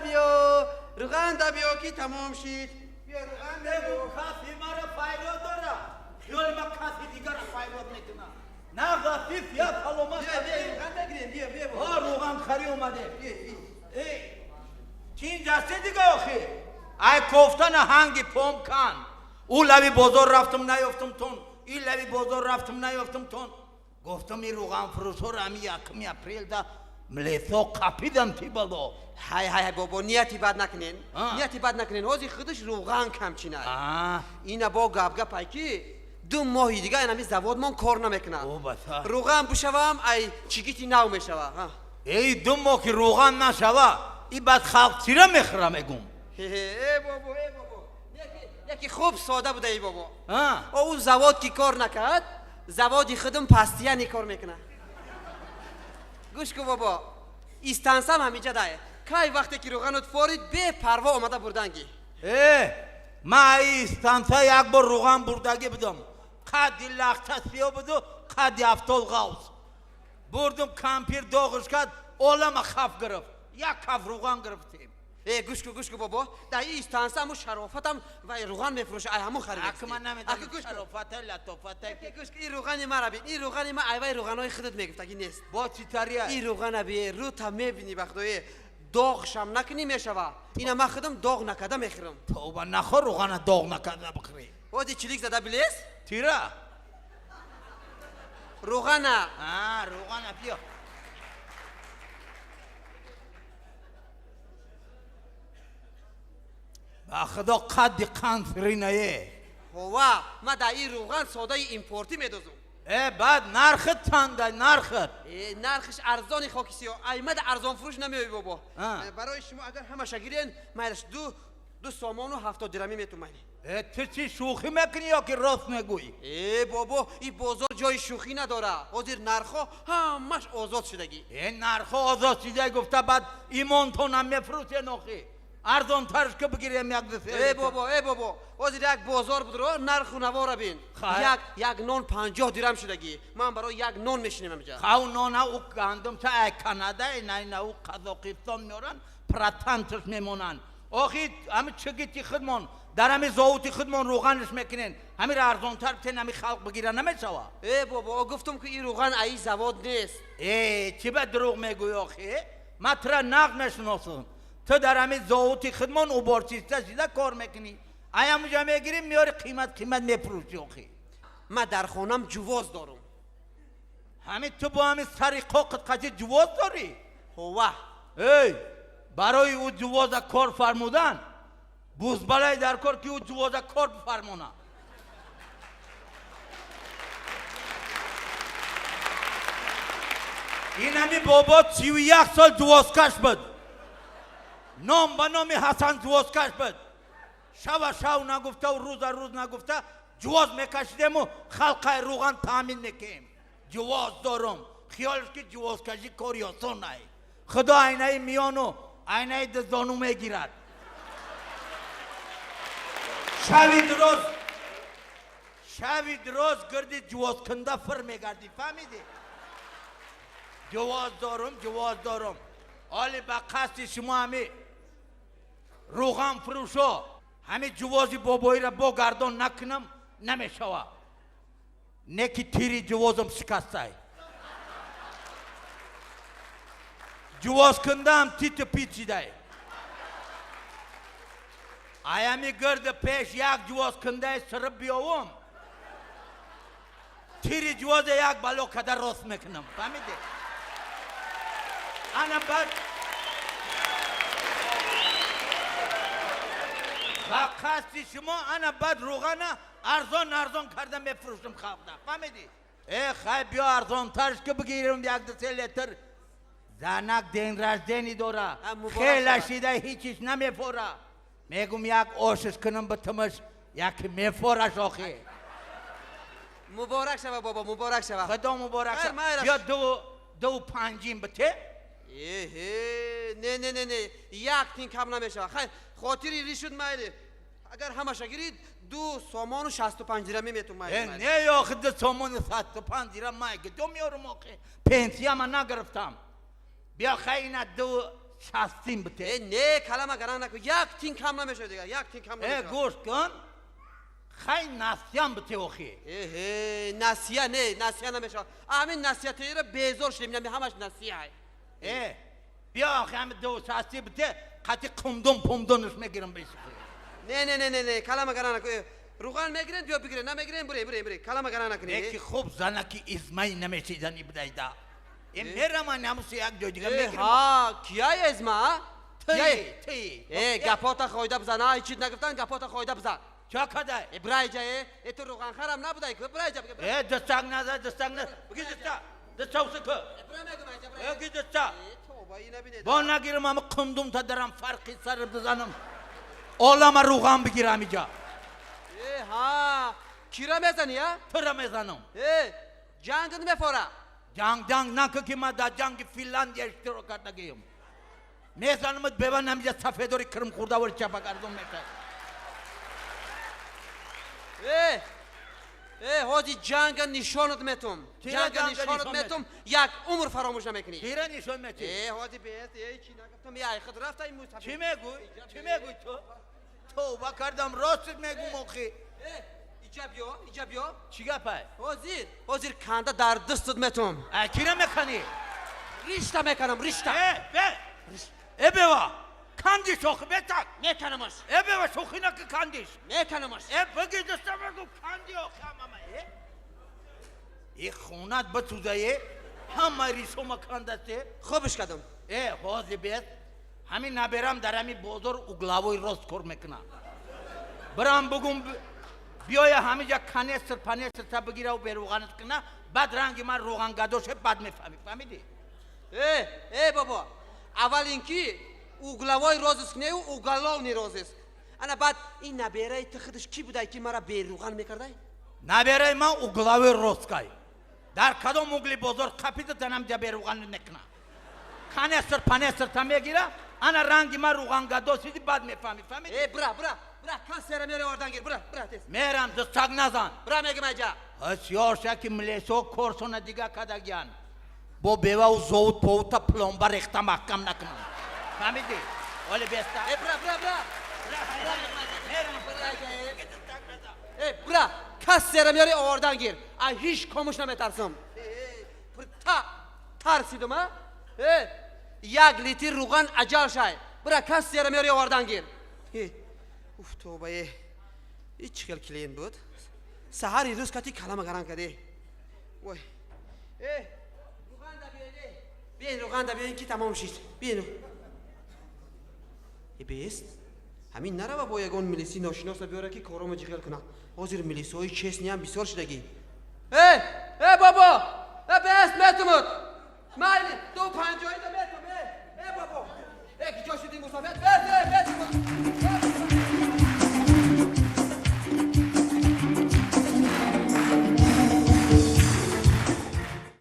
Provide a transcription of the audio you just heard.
биё, рӯған да биё, ки тамом шид. Биё, рӯған да биё. Каси мара файрод дора, хиёли ма каси дигара файрод мекунад. На ғафиф я саломат. Биё, биё, рӯған бигирем, биё, биё. Ҳа, рӯған хари омаде. Биё. Эй, чин ҷасте дига охи? Ай кофтана ҳанги пом кан. Ӯ лави бозор рафтум, наёфтум тон. Ин лави бозор рафтум, наёфтум тон. Гуфтам, ин рӯғанфурӯшҳоро ҳами 1-уми апрелда млесо қапидам ти бало. Ҳай, ҳай, бобо, нияти бад накунен. А. Нияти бад накунен, ҳозир худаш рӯған камчинай. А. Ина бо гапгап ай, ки 2 моҳи дига инами заводмон кор намекунад. О, баса. Рӯған бишавам, ай чигити нав мешава, ҳа. Эй, 2 моҳ ки рӯған нашава, и баъд халқ чира мехӯра, мегум. Э, бобо, э, бобо, яки хуб сода будаи, бобо. А. Ӯ завод ки кор накард, заводи худум пастияне кор мекунад. Гӯш ку, бобо, истансам ҳамиҷа дае. Кай вақте ки рӯғанот форид, бепарво омада бурданги. Э, ман аи истанса як бор рӯған бурдагӣ будам. Қадди лахта сиё буду, қадди афтол ғавз. Бурдум, кампир доғиш кард, олама хаф гирифт. Як каф рӯған гирифтем. Э, гӯш ку, гӯш ку, бобо, дар ин истанса ҳамун шарофатам вай рӯған мефурӯша, ай ҳамун харид. Аки ман намедонам. Гӯш ку. Шарофата, латофата. Гӯш ку, ин рӯғани мара бин, ин рӯғани ма айвай рӯғанои худат мегуфтагӣ нест. Бо читария? Ин рӯғана бие, рӯта мебинӣ, бахдое доғшам накунӣ мешава. Ина ман худам доғ накарда мехӯрам. Тавба, нахо рӯғана доғ накарда бихӯрӣ. Ози чилик зада билес. Тира. Рӯғана. А, рӯғана биё. Ба худо, қадди қанд фиринае. Ҳова, ман дар ин рӯған содаи импортӣ медозум. Э, баъд нархит чанда, нархит? Э, нархиш арзони, хоки сиё, аймада арзонфурӯш намеёбӣ, бобо. А. Э, барои шумо агар ҳамаша гирен, майлаш, 2 сомону 70 дирамӣ метумайли. Э, ту чӣ, шӯхӣ мекунӣ ё ки рост мегӯӣ? Э, бобо, ин бозор ҷои шӯхӣ надора. Ҳозир нархҳо ҳамаш озод шудагӣ. Э, нархҳо озод шуда гуфта, баъд имонтонам мефурӯшен охи. Арзонтарш ки бигирем як ду се. Э, бобо, э, бобо, ҳозир як бозор будро, нарху навора бин. Хай. Як нон 50 дирам шудагӣ. Ман барои як нон мешинем ҳамиҷа. Хав, нона ӯ гандумча ай Канада, на ӯ Қазоқистон меоранд, процентш мемонанд. Охи ҳами чигити худмон дар ҳами зовути худмон рӯғанш мекунен, ҳамира арзонтар битен, ҳами халқ бигира намешава. Э, бобо, гуфтум, ки ин рӯған аи завод нест. Э, чӣ ба дурӯғ мегӯӣ охи? Ман тура нағз мешиносам. Ту дар ҳами зовути худмон уборчиста шида кор мекунӣ, ай ҳамуҷа мегирӣ, меёри, қимат қимат мефурӯшӣ охи. Ман дар хонам ҷувоз дорум. Ҳами ту бо ҳами сари қоқит қачи ҷувоз дорӣ? Ҳова. Эй, барои ӯ ҷувоза кор фармудан бузбалай дар кор, ки ӯ ҷувоза кор бифармона. Ин ҳами бобо 31 сол ҷувозкаш буд. Ном ба номи Ҳасан ҷувозкаш буд. Шава шав нагуфтаву рӯза рӯз нагуфта ҷувоз мекашидему халқай рӯған таъмин мекунем. Ҷувоз дорум, хиёлш ки ҷувозкашӣ кори осон ай. Худо айнаи миёну айнаи дизону мегирад. Шави дуроз, шави дуроз гирди ҷувозкунда фир мегардӣ, фаҳмидӣ? Ҷувоз дорум, ҷувоз дорум. Оли ба қасди шумо, ҳами рӯған фурӯшо, ҳами ҷувози бобоиро бо гардон накунам намешава. Не ки тири ҷувозам шикастай, ҷувозкундаам титу пичидай. Аями гирди пеш як ҷувозкундаи сириб биёвум, тири ҷувоза як бало када рост мекунам, фаҳмидӣ? Ана баъд ба қасди шумо, ана баъд рӯғана арзон арзон карда мефурӯшам халқда, фаҳмидӣ? Э, хай, биё, арзонтарш ки бигирем як ду се литр. Занак день рождения дора. А, муборак хела шавад. Шида ҳичиш намефора. Мегум, як ошиш кунам, битумаш, яки мефораш охи. Муборак шава, бобо, муборак шава. Худо муборак Хайр, шава. майраш. Биё, 2.50 бите. Эҳе, не, не, не, не, як тин кам намешава. Хайр, хотири ришуд, майли. Агар ҳамаша гирид, 2 сомону 65 дирамӣ метум, Э, майли, майли. Не, охи, 2 сомони 65 дирам май гидо меёрум охи? Пенсияма нагирифтам. Биё, хай, ина ду шастим бите. Э, не, калама гаранг накун, як тин кам намешавад дигар, як тин кам э намешавад. Гӯш кун, хай, насиям бите охи. Эҳе, насия не, насия намешавад. Ҳамин насиятера безор шудем, ҳами ҳамаш насия. Э, биё охи, ҳами ду шасти бите, қати қумдун пумдунаш мегирам беши. Не, не, не, не, не, калама гаранг накун. Э, руған мегирен, биё бигирен, намегирен, бурен, бурен, бурен, калама гаранг накунед. Неки хуб занаки измаи намешидани будайда. Э, мераман ҳамуси як ҷой дига Э, мегирам. Ҳа, кияй эзма? Кияй? Тый, тый. Э, гапота хойда бизан, а ҳечит нагуфтан, гапота хойда бизан. Чо кадай? Э, бирайҷа, э, э, ту руғанхарам набудай ку, бирайҷа. Э, дастак наза, дастак наза, биги даста, даста уса ку. Э, бира мегум, айҷа, бира. Э, ги даста. Э, тоба, ина бинед. Бо нагирам, ами қундум та дарам фарқи сар бизанам, олама руған бигирам иҷа. Э, ҳа, кира мезани, а? Тура мезанам. Э, ҷанг мефора. Ҷанг ҷанг нака, ки ман дар ҷанги Финляндия иштирок кардагием. Мезанамат, беван ҳамиҷа сафедори кирм хӯрдавори чапагардон мешавад. Э, э, ҳози ҷанга нишонат метум. Чира? Ҷанга ҷанга нишонат нишон метум, як умр фаромӯш намекунӣ. Кира нишон метӣ? Э, ҳози бест, э, чӣ нагуфтам, ай худ рафта ин мусафир. Чӣ мегӯй, чӣ мегӯй ту? Тавба кардам, ростит мегӯм охи. Э, иҷа биё, иҷа биё. Чӣ гапай? Ҳозир, ҳозир канда дар дастат метум. А кира меканӣ? Ришта меканам, ришта. Э, бе, э, бева, кандиш охи, бетак. Меканамаш. Э, бева, шӯхӣ наки, кандиш. Меканамаш. Э, биги даста, бигу канди охи, ҳамама. Э, и хунат бисӯзае, ҳама ришома кандасе. Хубш кардам. Э, ҳози бес, ҳамин наберам дар ҳамин бозор угловой рост кор мекунам, бирам бугум биёя ҳамиҷа канестр панестр та бигираву беруғанат куна, баъд ранги ман руғангадоше, баъд мефаҳмӣ, фаҳмидӣ? Э, э, бобо, аввал ин ки угловой розыск неу, уголовный розыск. Ана баъд ин набераи ту худаш кӣ будай, ки мара беруған мекардай? Набераи ман угловой розыскай, дар кадом угли бозор қапида танамҷа беруған мекуна, канестр панестр та мегира, ана ранги ман руғангадосиди, баъд мефаҳмӣ, фаҳмидӣ? Э, бира, бира, бира, кассера мере овардан гир, бира, бира, тез. Мерам, дастак назан. Бира мегим, айҷа. Ҳасёрша ки милесо корсона дига кадагиян, бо бевау зовуд повута пломба рехта маҳкам накунам, фаҳмидӣ? Оли беста. Э, бира, бира, бира. Мерам. Э, бира, кассера меори овардан гир, а ҳеҷ комуш наметарсам. Э, та тарсидум, а? Э, як литр руған аҷал шай, бира, кассера меори овардан гир. Э, уф, тоба, э, ҳеҷ хел клиент буд саҳари рӯз, кати калама гаран каде. Вой, э, руғанда биёед, э, биёен, руғанда биёен, ки тамом шид, биёен. Э, бест, ҳамин нарава бо ягон милиси ношиноса биёра, ки коромо ҷиғел кунад. Ҳозир милисҳои честный ам бисёр шудагӣ. Э, э, бобо, э, бест, метумуд, майли, ду панҷоида метум. Э, э, бобо, э, ки ҷо шуди мусофир, бест, э, метумуд.